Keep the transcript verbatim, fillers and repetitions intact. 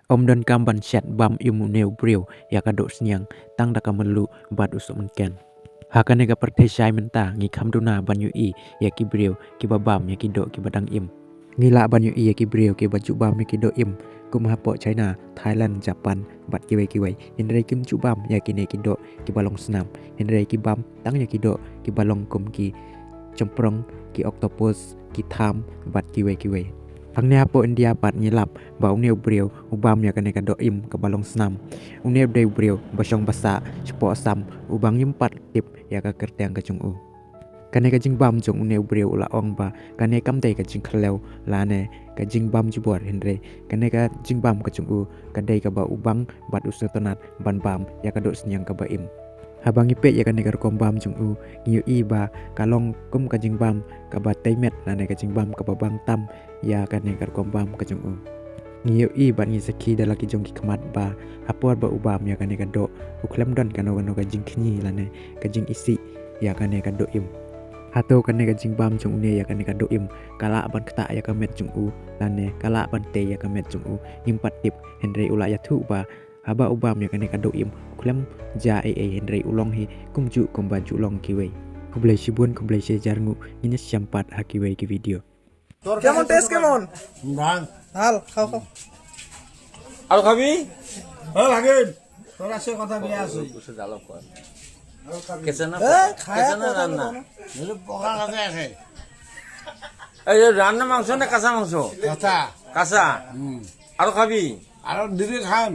Ym donkam ban shet bam im une u briew ïa ka doh sniang tang da ka mluh bad u sohmynken. Ha kane ka pyrthei shai mynta ngi kham duna ban ïohi ïa ki briew kiba bam ïa ki doh kiba dang im. Ngi lah ban ïohi ïa ki briew kiba ju bam ïa ki doh im kum hapoh China, Thailand, Japan bad kiwei kiwei. Hynrei kim ju bam ïa kine ki doh kiba long snam. Hynrei ki bam tang ïa ki doh kiba long kum ki chymprong, ki octopus, ki tham bad kiwei kiwei. Hangne hapoh India pat ngi lap ba une u briew u bam ïa kane ka doh im kaba long snam. Une u dei u briew ba shong ba sah shapoh Assam, uba ngim pat tip ïa ka kyrteng ka jong u. Kane ka jingbam jong une u briew u la ong ba kane kam dei ka jingkhlem lane ka jingbam jubor, hynrei kane ka jingbam ka jong u ka dei kaba u bang bad u sngewtynnat ban bam ïa ka doh sniang kaba im. Haba ngi peit ïa kane ka rukom bam jong u, ngi ïohi ba ka long kum ka jingbam kaba tei met lane ka jingbam kaba bang tam ïa kane ka rukom bam ka jong u. Ngi ïohi bad ngi sakhi da la ki jong ki khmat ba ha por ba u bam ïa kane ka doh, u khlem don kano kano ka jingkhñi lane ka jingisih ïa kane ka doh im. Hato kane ka jingbam jong une ïa kane ka doh im ka lah ban ktah ïa ka met jong u lane ka lah ban tei ïa ka met jong u, ngim pat tip. Hynrei u la ïathuh ba haba u bam ïa kane ka doh im u khlem jia ei ei, hynrei u long hi kumjuh kumba ju long kiwei. Khublei shibun, khublei shihajar nguh, ngin ïa sngap pat ha kiwei ki video. কেমন টেস্ট কেমন? ভালো। খাও, খাও। আরো খাবি? হ্যাঁ, লাগে। তোর আছে কথা বিয়ে আছে। কেসে না, এ, খায়া কেসে না কথা রান্না? বলো না। এই যে পোকা কাছে আছে। এই যে রান্না মাংস না কাঁচা মাংস? কাঁচা। কাঁচা? হুম। আরো খাবি? আরো দিবি খাম।